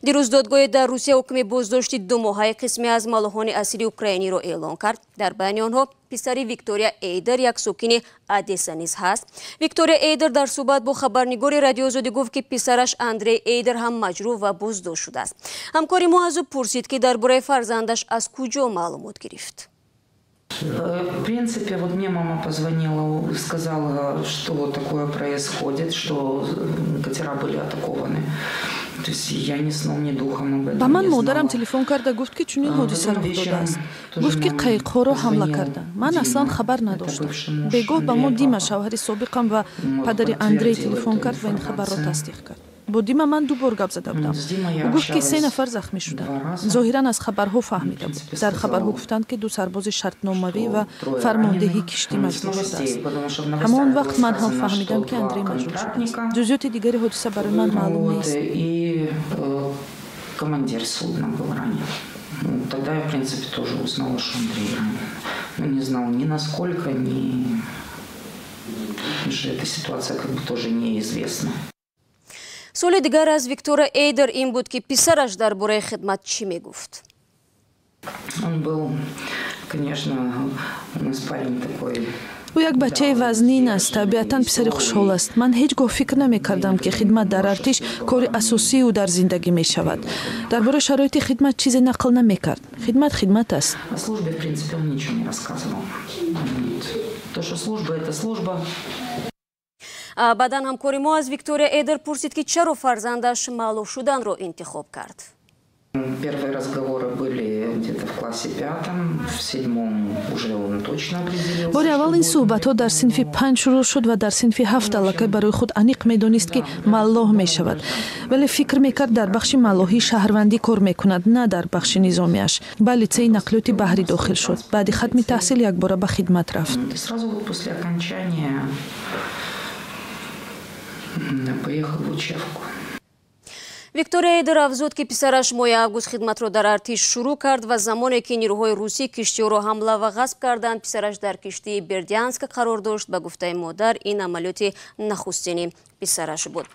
Дирӯз додгоҳе дар Русия ҳукми боздошти 2 моҳаи қисме аз маллоҳони асири украиниро эълон кард. Дар байни онҳо писари Виктория Эйдер, як сокини Одесса, низ ҳаст. Виктория Эйдер дар суҳбат бо хабарнигори Радиои Озодӣ гуфт, ки писараш Андрей Эйдер ҳам маҷрӯҳ ва боздошт шудааст. Ҳамкори мо аз ӯ пурсид, ки дар бораи фарзандаш аз куҷо маълумот гирифт. В принципе, вот мне мама позвонила, сказала, что такое происходит, что катера были атакованы. То есть я ни сном, ни духом об этом. Ба ман модарам телефон карда гуфт, ки чунин ҳодиса рух додааст. Гуфт, ки қайиқҳоро ҳамла карданд. Ман аслан хабар надоштам. Бегоҳ ба мо Дима, шавҳари собиқам ва падари Андрей, телефон кард ва ин хабарро тасдиқ кард. Бо Дима ман ду бор гап зада будам. Ӯ гуфт, ки се нафар захмӣ шуданд. Зоҳиран, аз хабарҳо фаҳмида буд. Дар хабарҳо гуфтанд, ки ду сарбози шартномавӣ ва фармондеҳи киштӣ маҷрӯҳ шудааст. Ҳамон вақт ман ҳам фаҳмидам, ки Андрей маҷрӯҳ шудааст. Ҷузъиёти дигари ҳодиса барои ман маълум нест. Командир судна был ранен. Ну, тогда я, в принципе, тоже узнала, что Андрей ранен. Но не знала ни насколько, ни. Потому что эта ситуация как бы тоже неизвестна. Суоли дигар аз Виктория Эйдер ин буд, ки писараш дар бораи хидмат чӣ мегуфт. Он был, конечно, у нас парень такой. Ӯ як бачаи вазнин аст, табиатан писари хушҳол аст. Ман ҳеҷ гоҳ фикр намекардам, ки хидмат дар артиш кори асосии ӯ дар зиндагӣ мешавад. Дар бораи шароити хидмат чизе нақл намекард. Хидмат хидмат аст. О службе, в принципе, он ничего не рассказывал. То, что служба – это служба. Баъдан ҳамкори мо аз Виктория Эйдер пурсид, ки чаро фарзандаш маллоҳ шуданро интихоб кард. Первые разговоры были где-то в классе пятом, в седьмом уже он точно определился. Бори аввал ин суҳбатҳо дар синфи панҷ шурӯъ шуд ва дар синфи ҳафт аллакай барои худ аниқ медонист, ки маллоҳ мешавад. Вале фикр мекард, дар бахши маллоҳии шаҳрвандӣ кор мекунад, на дар бахши низомиаш. Ба литсеи нақлиёти баҳрӣ дохил шуд. Баъди хатми таҳсил якбора ба хидмат рафт. Сразу вот после окончания поехал в учебку. Виктория Эйдер афзуд, ки писараш моҳи август хидматро дар артиш шурӯъ кард ва замоне ки нирӯҳои русӣ киштиҳоро ҳамла ва ғасб карданд, писараш дар киштии Бердянск қарор дошт. Ба гуфтаи модар, ин амалиёти нахустини писараш буд.